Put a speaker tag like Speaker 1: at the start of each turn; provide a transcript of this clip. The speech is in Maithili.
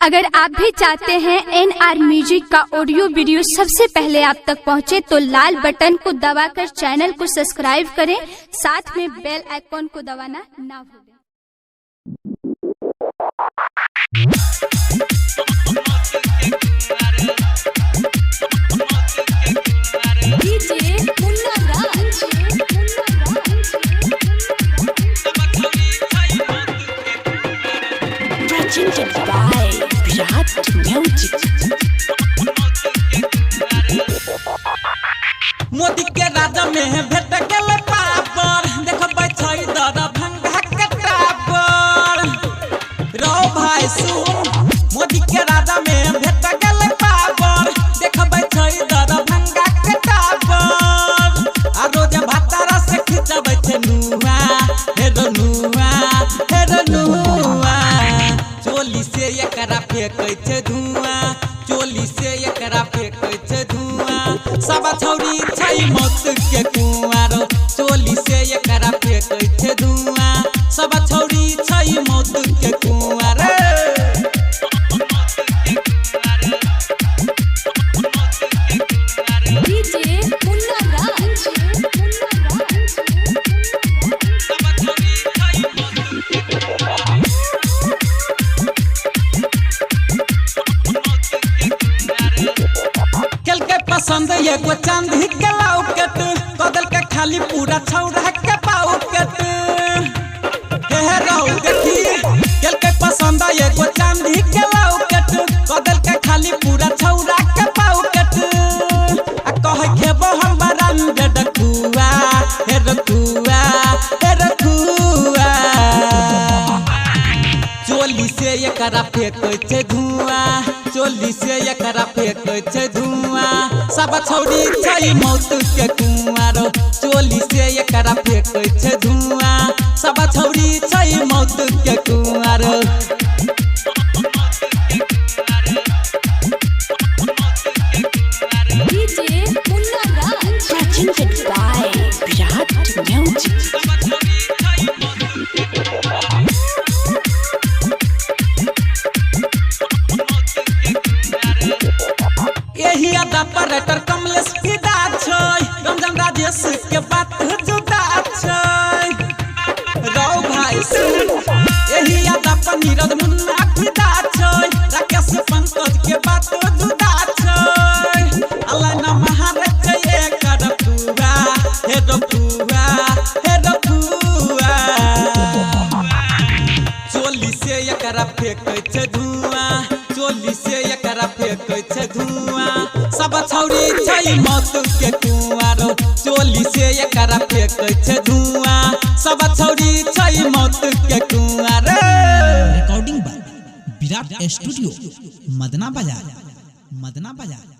Speaker 1: अगर आप भी चाहते हैं एन आर म्यूजिक का ऑडियो वीडियो सबसे पहले आप तक पहुंचे, तो लाल बटन को दबाकर चैनल को सब्सक्राइब करें, साथ में बेल आइकॉन को दबाना ना भूलें।
Speaker 2: DJ Munna Raj. Munna Raj.
Speaker 3: Presented by Virat Music.
Speaker 4: Modi के राजा में भेट गेल पापर, देखबै छै दर भंगा के टापर। रौ भाई सुन, मोदी के राजा में भेट गेल पापर, देखबै छै दर भंगा के टापर। आ रोज भातारा से खिचबै छै नुआ, हे रो नुआ, हे रो नुआ। चोली से एकरा फेकै छै धुआं, चोली से एकरा फेकै छै धुआं। सब छौरी छै मौत के कुआं, चोली से एकरा फेकै छै धुआं। सब छौरी छै मौत के कुआं रे।
Speaker 2: DJ Munna Raj. Munna Raj.
Speaker 4: खेल के पसंद एगो चांदी के लौकेट, कदल के खाली पूरा छौरा के पाउकेट। हे हे रौ देखी, खेल के पसंद एगो चांदी के लौकेट, कदल के खाली पूरा छौरा के पाउकेट। आ कहे खेबो हम बरांडे डकुआ, हे रकुआ, हे रकुआ। चोली से एकरा फेकै छै धुआं, चोली से एकरा फेकै छै धुआं। सब छौरी छै मौत के कुआं रो, चोली से एकरा फेकै छै धुआं। सब छौरी छै मौत के कुआं रो।
Speaker 2: DJ Munna Raj.
Speaker 3: Presented by Virat Music.
Speaker 4: एही अदा पर रेटर कमलेश फिदा छै, रमजान राजेश के बात जुदा छै। रौ भाई सुन, एही अदा पर नीरज मुन्ना फिदा छै, राकेश पंकज के बात जुदा छै। अल्लाह न महारत छै एकर पुआ, हे रो पुआ, हे रो पुआ। चोली से एकरा फेकै छै धुआं, चोली से एकरा फेकै छै धुआं। सब छौरी छै मौत के कुआं रो, चोली से एकरा फेकै छै धुआं। सब छौरी छै मौत के कुआं रे।
Speaker 5: Recording by Virat studio, Madna Bazar, Madna Bazar.